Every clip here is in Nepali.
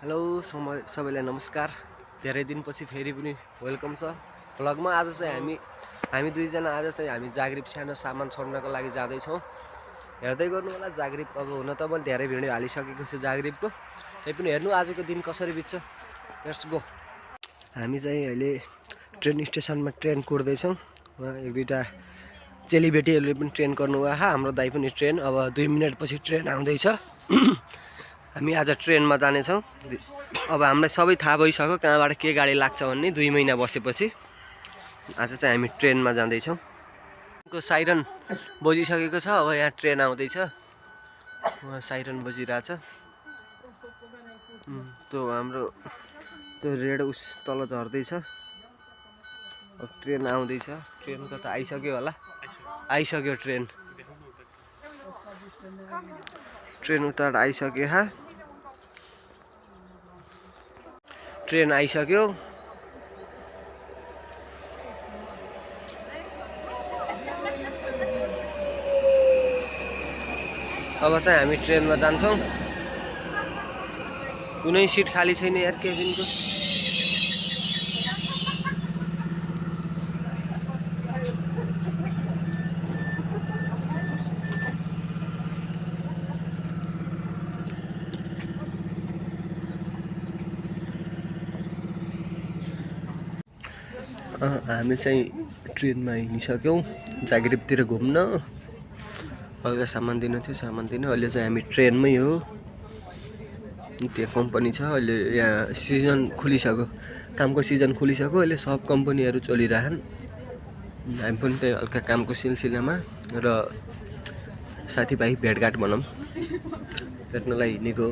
हेलो सबैलाई नमस्कार। धेरै दिनपछि फेरि पनि वेलकम छ भ्लगमा। आज चाहिँ हामी दुईजना आज चाहिँ हामी जागरिप सानो सामान छोड्नको लागि जाँदैछौँ। हेर्दै गर्नु होला जागरिप। अब हुन त मैले धेरै भिडियो हालिसकेको छु जागरिपको, त्यही पनि हेर्नु आजको दिन कसरी बित्छ। Let's go. हामी चाहिँ अहिले ट्रेन स्टेसनमा ट्रेन कुर्दैछौँ। वहाँ एक दुईवटा चेलीबेटीहरूले पनि ट्रेन गर्नुभयो। हाम्रो दाइ पनि ट्रेन अब 2 मिनटपछि ट्रेन आउँदैछ। हामी आज ट्रेनमा जानेछौँ। अब हामीलाई सबै थाहा भइसक्यो कहाँबाट के गाडी लाग्छ भन्ने। 2 महिना बसेपछि आज चाहिँ हामी ट्रेनमा जाँदैछौँ। साइरन बजिसकेको छ। अब यहाँ ट्रेन आउँदैछ। वहाँ साइरन बजिरहेछ। त्यो हाम्रो त्यो रेड उस तल झर्दैछ। अब ट्रेन आउँदैछ। ट्रेनको त आइसक्यो होला। आइसक्यो ट्रेन। ट्रेन उता आइसक्यो। ट्रेन आइसक्यो। अब चाहिँ हामी ट्रेनमा जान्छौँ। कुनै सिट खाली छैन यार केबिनको। हामी चाहिँ ट्रेनमा हिँडिसक्यौँ जागरिपतिर घुम्न। हल्का सामान दिनु थियो, सामान दिनु। अहिले चाहिँ हामी ट्रेनमै हो। त्यो कम्पनी छ अहिले यहाँ सिजन खुलिसक्यो, कामको सिजन खुलिसक्यो। अहिले सब कम्पनीहरू चलिरहन्। हामी पनि त्यही हल्का कामको सिलसिलामा र साथीभाइ भेटघाट भनौँ भेट्नलाई हिँडेको।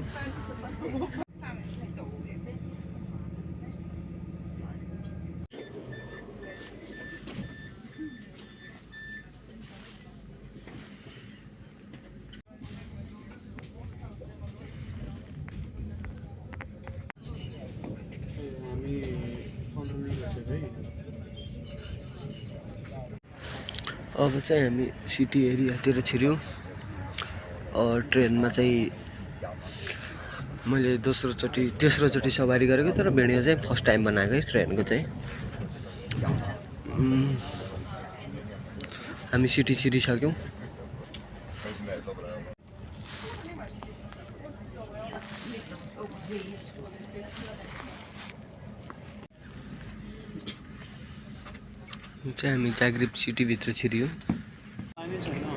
अब चाहिँ हामी सिटी एरियातिर छिर्यौँ। ट्रेनमा चाहिँ मैले तेस्रोचोटि सवारी गरेको, तर भिडियो चाहिँ फर्स्ट टाइम बनाएको है ट्रेनको चाहिँ। हामी सिटी छिरिसक्यौँ। चाहिँ हामी जागरिप सिटीभित्र छिर्यौँ।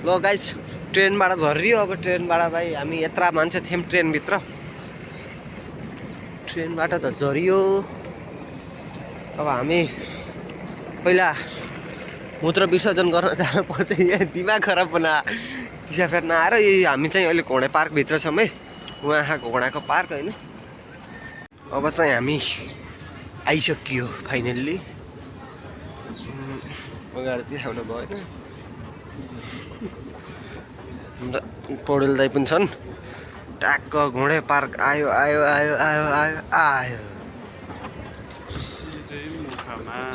ल गाइस, ट्रेनबाट झरियो। अब ट्रेनबाट भाइ हामी यत्रा मान्छे थियौँ ट्रेनभित्र। ट्रेनबाट त झरियो। अब हामी पहिला मूत्र विसर्जन गर्न जानुपर्छ। यहाँ दिमाग खराब बना पिसा फेर्न आएर। हामी चाहिँ अहिले घोडा पार्कभित्र छौँ है। उहाँ घोडाको पार्क होइन। अब चाहिँ हामी आइसकियो फाइनल्ली। अगाडितिर आउनु भएन। पौडेल दाइ पनि छन्। ट्याक्क घोडे पार्क आयो आयो आयो आयो आयो आयो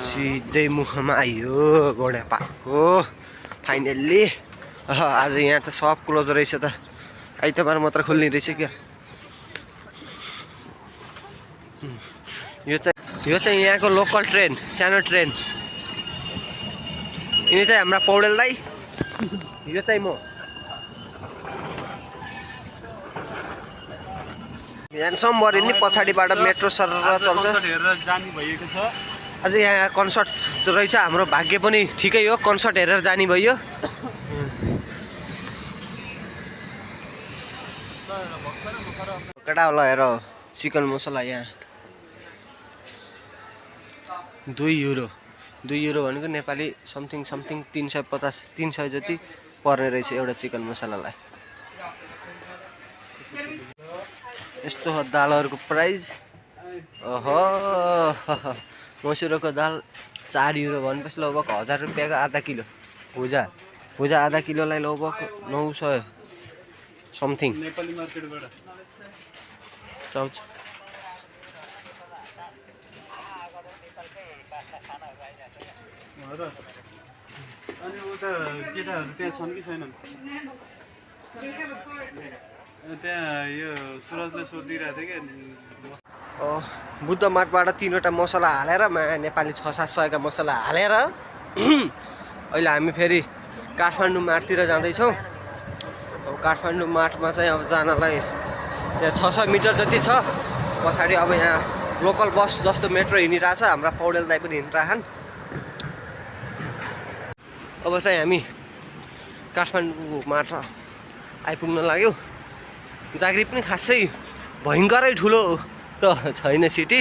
सिधै मुखमा आयो घोडे पार्कको फाइनल्ली। आज यहाँ त सब क्लोज रहेछ त। आइतबार मात्र खुल्ने रहेछ क्या। यो चाहिँ यहाँको लोकल ट्रेन, सानो ट्रेन। यिनी चाहिँ हाम्रा पौडेल दाइ। यो चाहिँ म। ह्यान्डसम बढी नि पछाडिबाट मेट्रो सर चल्छ। अझै यहाँ कन्सर्ट रहेछ। हाम्रो भाग्य पनि ठिकै हो, कन्सर्ट हेरेर जाने भयो। केटा होला हेर, चिकन मसला यहाँ 2 युरो। 2 युरो भनेको नेपाली समथिङ 350 जति पर्ने रहेछ एउटा चिकन मसलालाई। यस्तो हो दालहरूको प्राइस। ओहो, मसुरको दाल 4 युरो भनेपछि लगभग 1000 रुपियाँको आधा किलो। भुजा आधा किलोलाई लगभग 900 समथिङ। नेपाली मार्केटबाट चाउच। अनि उता केटाहरू त्यहाँ छन् कि छैनन्? त्यहाँ यो सुरजले सोधिरहेको थियो कि बुद्ध मार्टबाट 3वटा मसला हालेर नेपाली 6-7 सयका मसला हालेर अहिले हामी फेरि काठमाडौँ मार्टतिर जाँदैछौँ। अब काठमाडौँ मार्टमा चाहिँ अब जानलाई यहाँ 600 मिटर जति छ। पछाडि अब यहाँ लोकल बस जस्तो मेट्रो हिँडिरहेछ। हाम्रा पौडेल दाइ पनि हिँडिरहन्। अब चाहिँ हामी काठमाडौँ मार्ट आइपुग्न लाग्यो। जाग्रिप पनि खासै भयङ्करै ठुलो त छैन सिटी,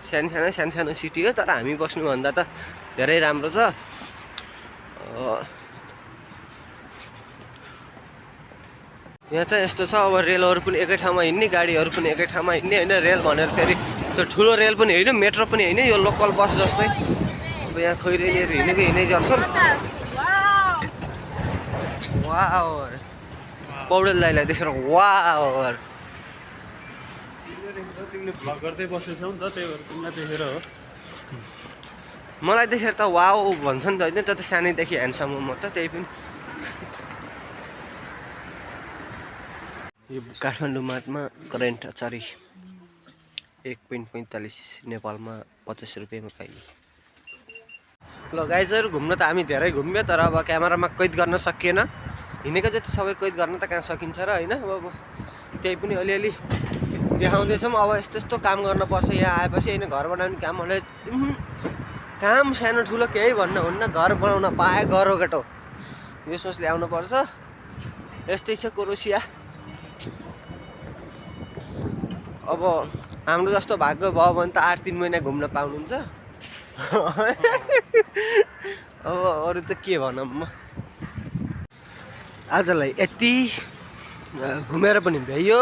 सानो सिटी हो। तर हामी बस्नुभन्दा त धेरै राम्रो छ। यहाँ चाहिँ यस्तो छ, अब रेलहरू पनि एकै ठाउँमा हिँड्ने, गाडीहरू पनि एकै ठाउँमा हिँड्ने होइन। रेल भनेर फेरि त्यो ठुलो रेल पनि होइन, मेट्रो पनि होइन, यो लोकल बस जस्तै। अब यहाँ खैरेनीहरू हिँडेको हिँडै गर्छन्। वाह, पौडेल दाइलाई देखेर वाह। तिमीले भ्लग गर्दै बसेछौ नि त, त्यही भएर तिमीलाई देखेर हो। मलाई देखेर त वाउ भन्छ नि त होइन। त सानैदेखि ह्यान्डसम म त, त्यही पनि। यो काठमाडौँ मार्टमा करेन्ट अचारी 1.45 नेपालमा 50 रुपियाँमा पाइयो। ल गाइजहरू, घुम्न त हामी धेरै घुम्यो, तर अब क्यामेरामा कैद गर्न सकिएन। हिँडेको जति सबै कैद गर्न त कहाँ सकिन्छ र होइन। अब त्यही पनि अलिअलि देखाउँदैछौँ। अब यस्तो काम गर्नुपर्छ यहाँ आएपछि होइन। घर बनाउने काम भने काम सानो ठुलो केही भन्न हुन्न। घर बनाउन पाए गरो केटो, यो सोचले आउनुपर्छ। यस्तै छ क्रोएसिया। अब हाम्रो जस्तो भाग्य भयो भने त 8-3 महिना घुम्न पाउनुहुन्छ। अब अरू त के भनौँ म। आजलाई यति घुमेर पनि भ्याइयो।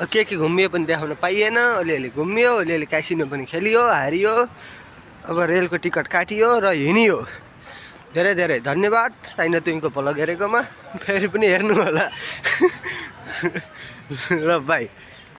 के घुमियो पनि देखाउन पाइएन। अलिअलि घुमियो, अलिअलि क्यासिनो पनि खेलियो, हारियो। अब रेलको टिकट काटियो र हिँडियो। धेरै धेरै धन्यवाद ताइन तुइको भ्लग हेरेकोमा। फेरि पनि हेर्नु होला। ल बाई।